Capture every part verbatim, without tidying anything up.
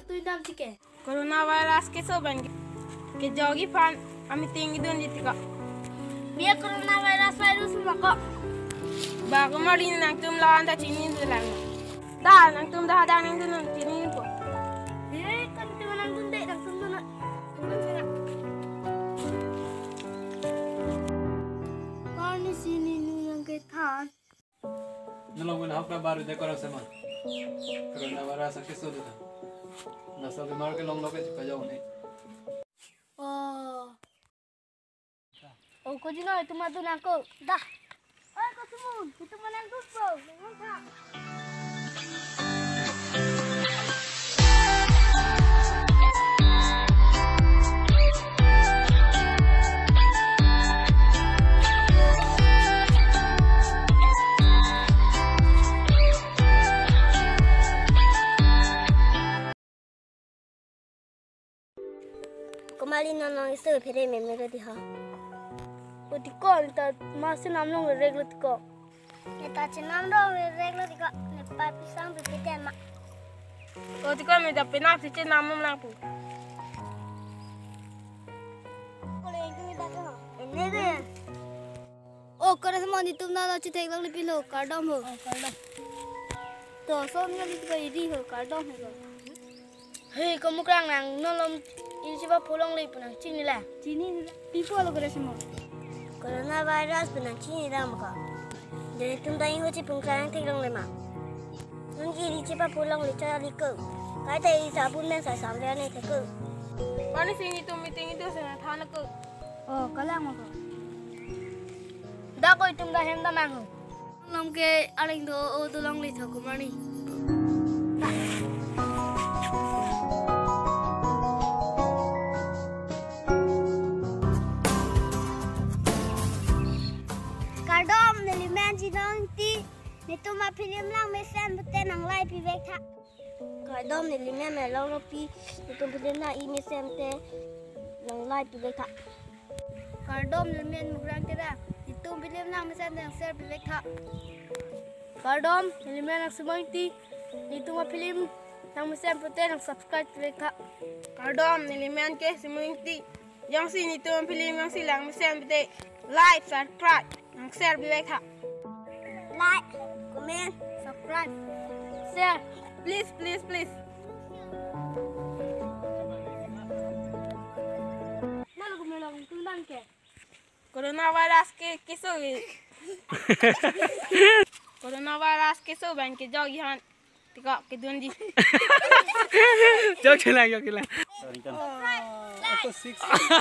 Tui dam tike. Coronavirus keso abang ke, kejok aphan a-meeting kedunji tiko. Biya coronavirus virus ma ko. Ba komat nangtum lawan ta chinidunlang. Da nangtum da hadak nangdun nang chinipo. He, kan tu nangdunde nangtum dun. Kani sini nu yang kethan. Nalong gun hok na baru de korang sama. Coronavirus keso do ta. Nasa bimar kelong lo ke chipajok ne. Oh. Oh, ko jino, itum adun nangko. Da. Oi, ko Sumun, itum nangdun po. Nangdun tha. Komat li non long isu phere meme lo di ho. O tiko, ne ta ma chenam longrek lo tiko. Ne ta chenam longrek lo tiko. Ne pa pisang pipiten ma. O tiko, ne ta penap si chenam mom lang pu. Kole itu ni tak ho. Ini deh. O, kore semon itum nana chithek longle pilo, kardom ho. Oh, kardom. To, son ngali tiko idi ho, kardom ho. He, ko Mukrang nang, non lom isi chepapo longle pu nang chinila. Chinila. Pi pulo kore semon? Coronavirus pu nang chinila ma ko. Jadi itum ta iho chipung klang thek longle ma. Nonke isi chepapo longle chali ko. Kaita isi sabun pen sai samle ne thek ko. Kani sini itum meeting itu sana thana ko. Oh, kalang ma ko. Da ko itum da hem damnang ho. Nonke areng do o do longle tho komat ni. Kardom, neli men Jinong Ingti, netum a-film langmesen pute nang like pivek tha. Kardom, neli men Melong Rongpi, netum film nang-i mesen te nang like pivek tha. Kardom, neli men Mukrang Terang, netum film nang mesen te nang share pivek tha. Kardom, neli men Nangsimon Ingti, netum a-film nang mesen pute nang subscribe pivek tha. Kardom, neli men ke Simon Ingti, jongsi netum film jongsi lang mesen pute like, subscribe, nang share pivek tha. Like, comment, subscribe, share. Please, please, please. Malo ko Melong, tum dam ke. Coronavirus ke keso ke. Coronavirus keso abang kejok aphan tiko kedunji. Chokchelang, chokchelang.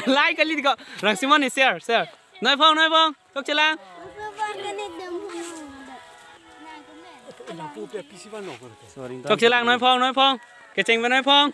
Like kali tiko. Rangsimon ni share, share. Noiphong, Noiphong. Chokchelang. Chokchelang, Noiphong, Noiphong. Kecheng pen Noiphong.